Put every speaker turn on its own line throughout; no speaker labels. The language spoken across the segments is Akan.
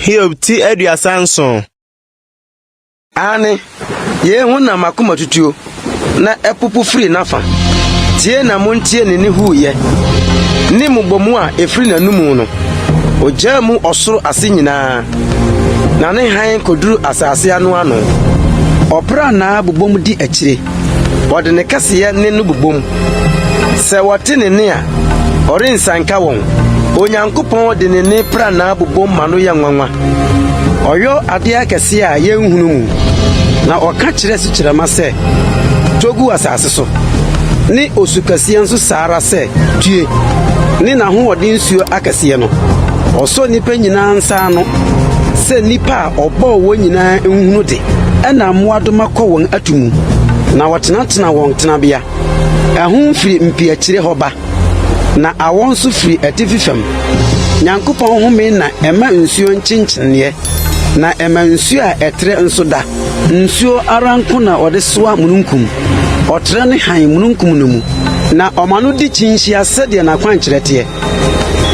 Hiob ti 37.
Aane, yei ho na m'akoma tutuo, na ɛpopo firi n'afa. Tie na montie ne nne huuyɛ, ne mmobɔmu a ɛfiri n'anomu no. Ogyaa mu ɔsoro ase nyinaa, na ne hann kɔduru asase ano ano. Ɔprannaa bobom di akyire, ɔde ne kɛseyɛ nne no bobom. Sɛ wɔte ne nne a, ɔrensianka wɔn. Onyankopɔn de ne nne prannaa bobom ma no yɛ nwanwa. Ɔyɔ adeɛ akɛseɛ a yɛnhunu mu, na ɔka kyerɛ sukyerɛmma sɛ, 'Tɔ gu asase so, ne osukɛseɛ nso saa ara sɛ, 'Tue, ne n'ahoɔden nsuo akɛseɛ no. Ɔsɔ nnipa nyinaa nsa ano sɛ nnipa a ɔbɔɔ wɔn nyinaa nhunu de. Ɛnna mmoadoma kɔ wɔn atu mu, na wɔtenatena wɔn tenabea. Ahum firi mpiakyire hɔ ba, na awɔ nso firi atifi fam. Nyankopɔn home na ɛma nsuo nkyenkyeneeɛ, na ɛma nsuo a ɛtrɛ nso da. Nsuo ara nko na ɔde soa mununkum, ɔtrɛ ne hann mununkum no mu, na ɔma no di kyinhyia sɛdeɛ n'akwankyerɛ teɛ.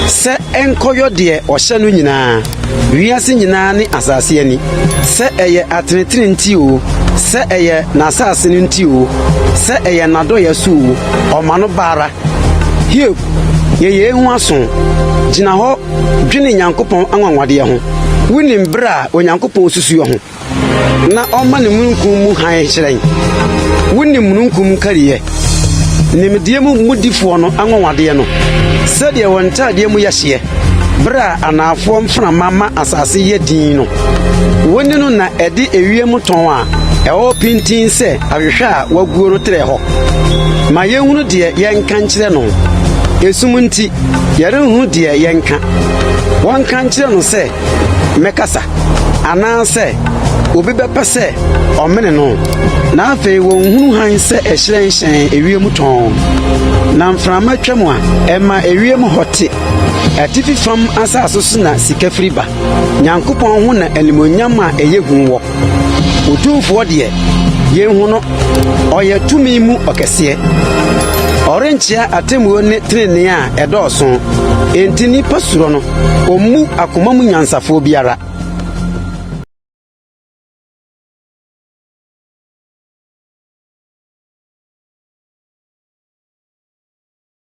Sɛ ɛnkɔyɔ deɛ ɔhyɛ no nyinaa, wiase nyinaa ne asase ani, sɛ ɛyɛ atenetene nti oo, sɛ ɛyɛ n'asase no nti oo, sɛ ɛyɛ n'adɔeɛ so oo, ɔma no ba ara. Hiob, yɛ yei ho aso, gyina hɔ dwene Nyankopɔn anwanwadeɛ ho. Wonim berɛ a Onyankopɔn susuo ho? na ɔma ne mununkum mu hann hyerɛn. Wonim mununkum nkariiɛ, nimdeɛ mu mudifoɔ no anwanwadeɛ no, sɛdeɛ wɔn ntaadeɛ mu yɛ hyeɛ, berɛ a anaafoɔ mframa ma asase yɛ dinn no. Wo ne no na ɛde ewiem tɔn a ɛwɔ hɔ pintinn sɛ ahwehwɛ a wɔaguo no trɛɛ hɔ. Ma yɛnhunu deɛ yɛnka nkyerɛ no. Esum nti, yɛrenhunu deɛ yɛnka. Wɔnka nkyerɛ no sɛ mɛkasa, anaasɛ obi bɛpɛ sɛ ɔmene no. Na afei wɔnhunu hann sɛ ɛhyerɛn hyɛn ewiem tɔnn, na mframa twam a, ɛma ewiem hɔ te. Atifi fam asase so na sika firi ba. Nyankopɔn ho na animuonyam a ɛyɛ hu wɔ. Otumfoɔ deɛ, yɛnhu no, ɔyɛ tumi mu ɔkɛseɛ. Ɔrenkyea atemmuo ne tenenee a ɛdɔɔso, enti nnipa suro no. Ommu akoma mu nyansafoɔ biara.